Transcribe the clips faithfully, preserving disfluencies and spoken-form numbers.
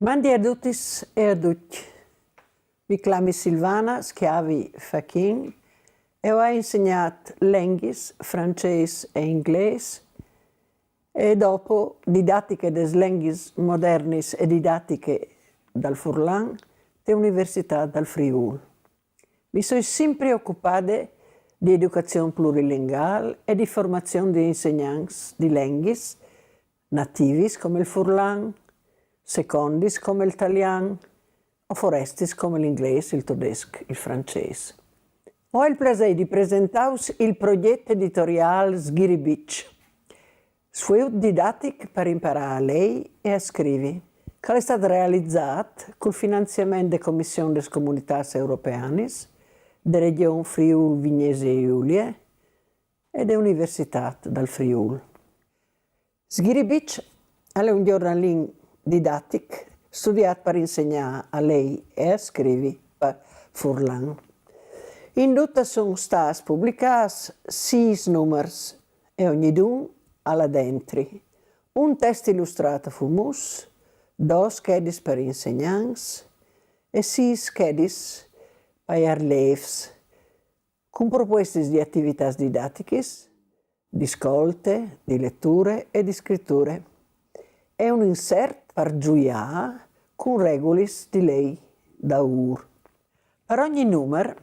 Mandi a dutis e a ducj. Mi clami Silvana Schiavi Fachin e o ai insegnât lenghis, francês e inglês, e dopo didatiche des lenghis modernis e didatiche dal furlan te Universitât dal Friûl. Mi soi simpri ocupade di educazion plurilengâl e di formazion di insegnants di lenghis nativis come il furlan, secondis come il talian o forestis come l'inglês, il todesc, il francês. O ai il plasei di presentâus il progjet editoriâl Sghiribitg, sfueut didatic par imparâ a lei e a scrivi, che al è stât realizât cul finanziament de Comission des Comunitâts Europeanis, de Region Friûl Vignesie Julie e de Universitât dal Friûl. Sghiribitg al è un gjornalin didatic studiât par insegnâ a lei e a scrivi par furlan. In dut a son stâts publicâts sîs numars e ognidun al à dentri un test ilustrât a fumus, dôs schedis par insegnants e sîs schedis pai arlêfs, cun propuestis di ativitâts didatichis, di scolte, di leture e di scriture, e un insert par zuiâ cun regulis di lei daûr. Par ogni numar,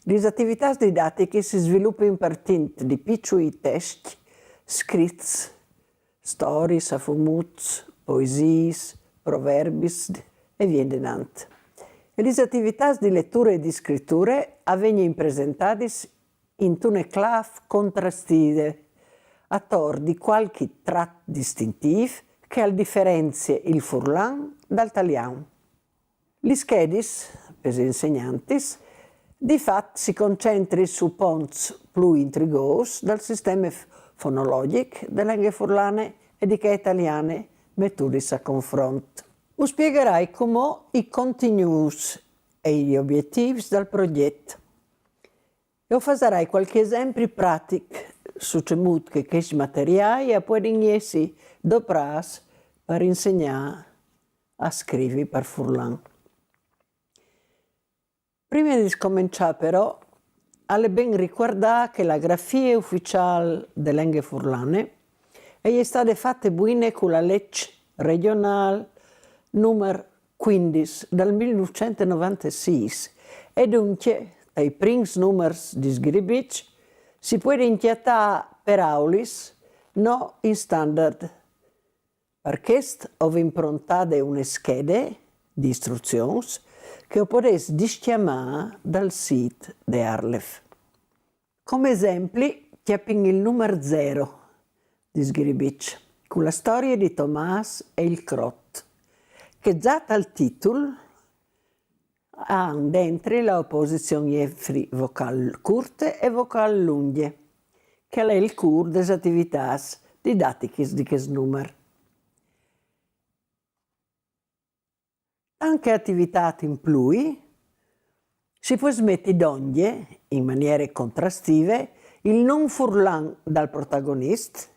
lis ativitâts didatichis si svilupin partint di piçui tescj scrits, storiis, a fumuts, poesiis, proverbis e vie indenant. E lis ativitâts di leture e di scriture a vegnin presentadis intune clâf contrastide, ator di cualchi trat distintîf che al diferenzie il furlan dal talian. Lis schedis, pes insegnantis, di fat si concentrin su ponts plui intrigôs dal sisteme f-, fonologjic de lenghe furlane e di chê taliane metudis a confront. Us spiegarai cumò i contignûts e i obietîfs dal progjet. E o fasarai cualchi esempli pratic su cemût che chescj materiâi a puedin jessi doprâts par insegnâ a scrivi par furlan. Prime di scomençâ però, al è ben ricuardâ che la grafie uficiâl de lenghe furlane e je stade fate buine cu la leç regjonâl numar cuindis dal mil nûfcent e novantesîs, e duncje, tai prins numars di Sghiribitg, si puedin cjatâ peraulis no in standard. Par chest o vin prontade une schede di istruzions che o podês discjamâ dal sît de ARLeF. Come esempli, cjapìn il numar zero di Sghiribitg, cu la storie di Tomâs e il crot, che za tal titul a àn dentri la oposizion jenfri vocâl curte e vocâl lungje, che al è il cûr des ativitâts didatichis di chest numar. Tant che ativitât in plui, si pues meti dongje, in maniere contrastive, il non furlan dal protagonist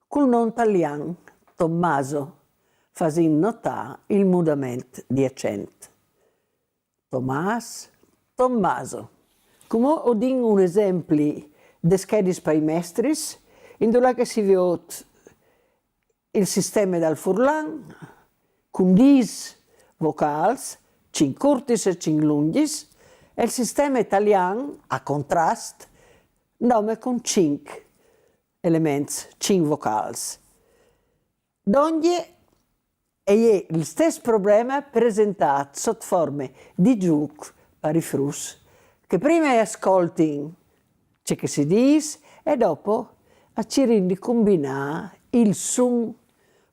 cul non talian Tommaso, fasint notâ il mudament di acent. Tomâs, Tommaso. Cumò o din un esempli des schedis pai mestris, indulà che si viôt il sisteme dal furlan, cun dîs vocâls, cinc curtis e cinc lungjis, e il sisteme talian, a contrast, nome cun cinc elements, cinc vocâls. Dongje e je il stes probleme presentât sot forme di zûc par i fruts, che prime a scoltin ce che si dîs e dopo a cirin di combinâ il sun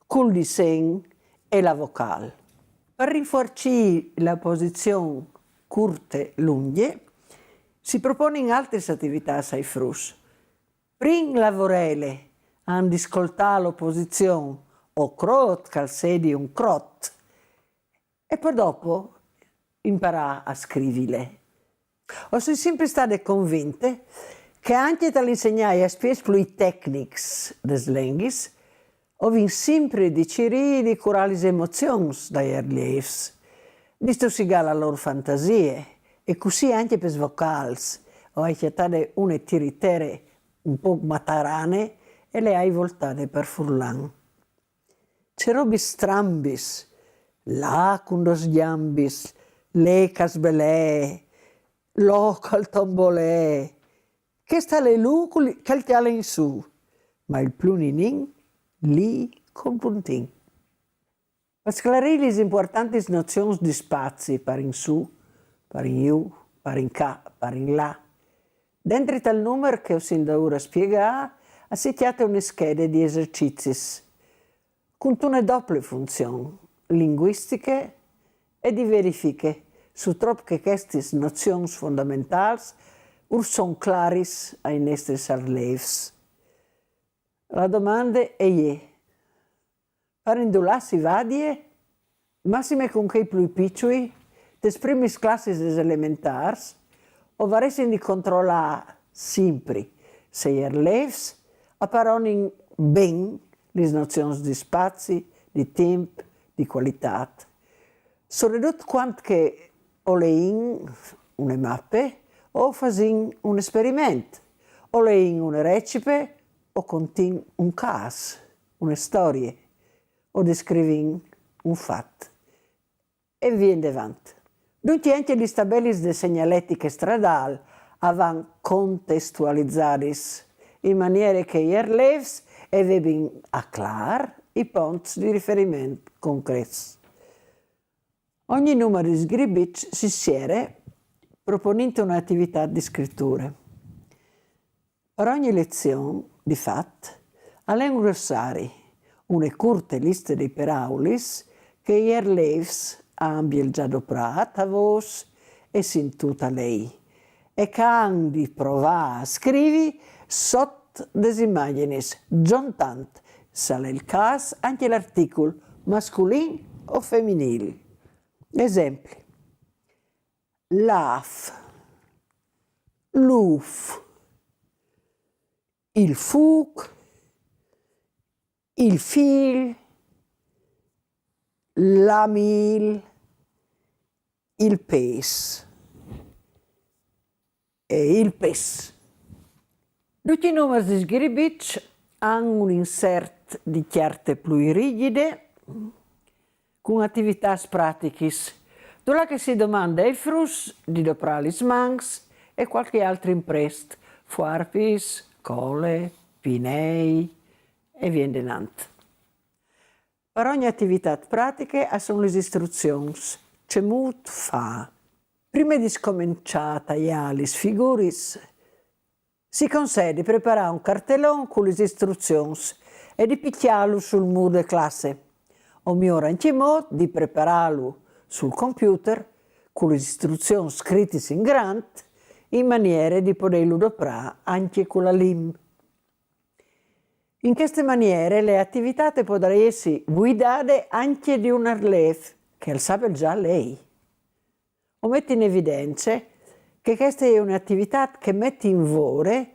cul disen e la vocâl. Par rinfuarcî la posizion curte-lungje, si proponin altris ativitâts ai fruts. Prin lavorele a àn di scoltâ la oposizion o crot, che al sedi un crot, e po dopo imparâ a scrivile. O soi simpri stade convinte che ancje tal insegnâ i aspiets plui tecnics des lenghis O vin simpri di cirî di curâ lis emozions dai erlêfs, di stussighâ la lôr fantasie, e cussì ancje pes vocâls o ai cjatade une tiritere un pôc matarane e le ai voltade par furlan. Ce robis strambis, là cun dôs gjambis, lê ch'a sbelee, lò ch'al tombolee, chest al è lu ch'al cjale in sù, ma il plui ninin li cul puntin. Par sclarî lis impuartantis nozions di spazi, par in sù, par in jù, par in ca, par in là, dentri tal numer che o sin daûr a spiegâ, si cjate une schede di esercizis, cuntune dople funzion, linguistiche e di verifiche, su trop che chestis nozions fondamentâls ur son claris ai nestris erlêfs. La domande e je: par indulà si vadie? Massime cun chei plui piçui, tes primis classis des elementârs, o varessin di controlâ simpri se i erlêfs a paronin ben lis nozions di spazi, di timp, di cualitât. Soredut cuant che o leìn une mape, o fasìn un esperiment, o leìn une recipe, o contìn un câs, une storie, o descrivìn un fat. E vie indevant. Duncje ancje lis tabelis de segnaletiche stradâl a van contestualizadis, in maniere che i erlêfs e vebin a clâr i ponts di riferiment concrets. Ogni numer di sgribitç si siere proponint une ativitât di scriture. Par ogni lezion, di fat, al è un glossari, une curte liste di peraulis che i erlêfs a àn bielzà doprât a vôs e sintût a lei, e che a àn di provâ a scrivi sot des imagjinis, zontant, s'al è il câs, ancje l'articul, masculin o feminîl. Esempli: lâf, lûf, il fûc, il fîl, la mîl, il pês e il pes. Ducj i numars di sgribitç a àn un insert di cjarte plui rigjide, cun ativitâts pratichis, dulà che si domande ai fruts di doprâ lis mans e cualchi altri imprest, fuarpis, cole, pinei e vie indenant. Par ogni ativitât pratiche a son lis istruzions, cemût fâ. Prime di scomençâ a taiâ lis figuris, si consei di preparâ un cartelon cu lis istruzions e di picjâlu sul mûr de classe, o miôr ancjemò di preparâlu sul computer cu lis istruzions scritis in grant, in maniere di podeilu doprâ ancje cu la lim. In cheste maniere la ativitât e podarès jessi vuidade ancje di un erlêf che al sa bielzà lei. O met in evidence che cheste e je une ativitât che e met in vore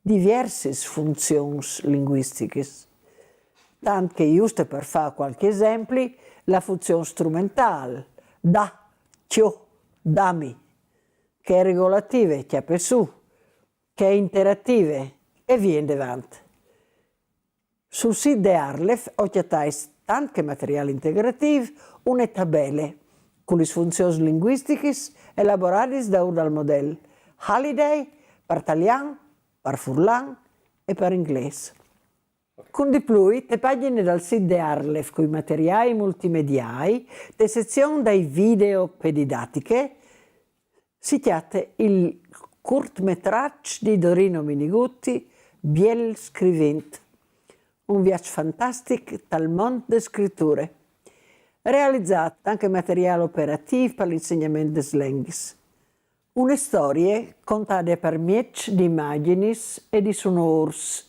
diviersis funzions linguistichis. Tant che juste par fâ cualchi esempli, la funzion strumentâl, da, cjo, dami, che e je regolative, cjape sù, che e je interative, e vie indevant. Sul sît de ARLeF o cjatais, tant che materiâl integratîf, une tabele cu lis funzions linguistichis elaboradis daûr dal model Halliday par talian, par furlan e par inglês. Cun di plui, te pagjine dal sît de ARLeF cui materiâi multimediâi, te sezion dai video pe didatiche, si cjate il curtmetraç di Dorino Minigutti, Biel scrivint, un viaç fantastic tal mont de scriture, realizât tant che materiâl operatîf par l'insegnament des lenghis. Une storie contade par mieç di imagjinis e di sunôrs,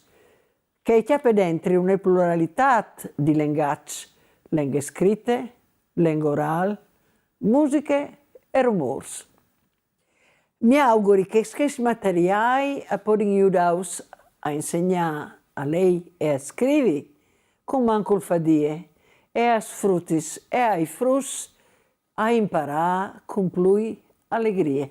che e cjape dentri une pluralitât di lengaçs, lenghe scrite, lenghe orâl, musiche e rumôrs. Mi auguri che chescj materiâi a podin judâus a insegnâ a lei e a scrivi cun mancul fadie, e as frutis e ai fruts a imparâ cun plui alegrie.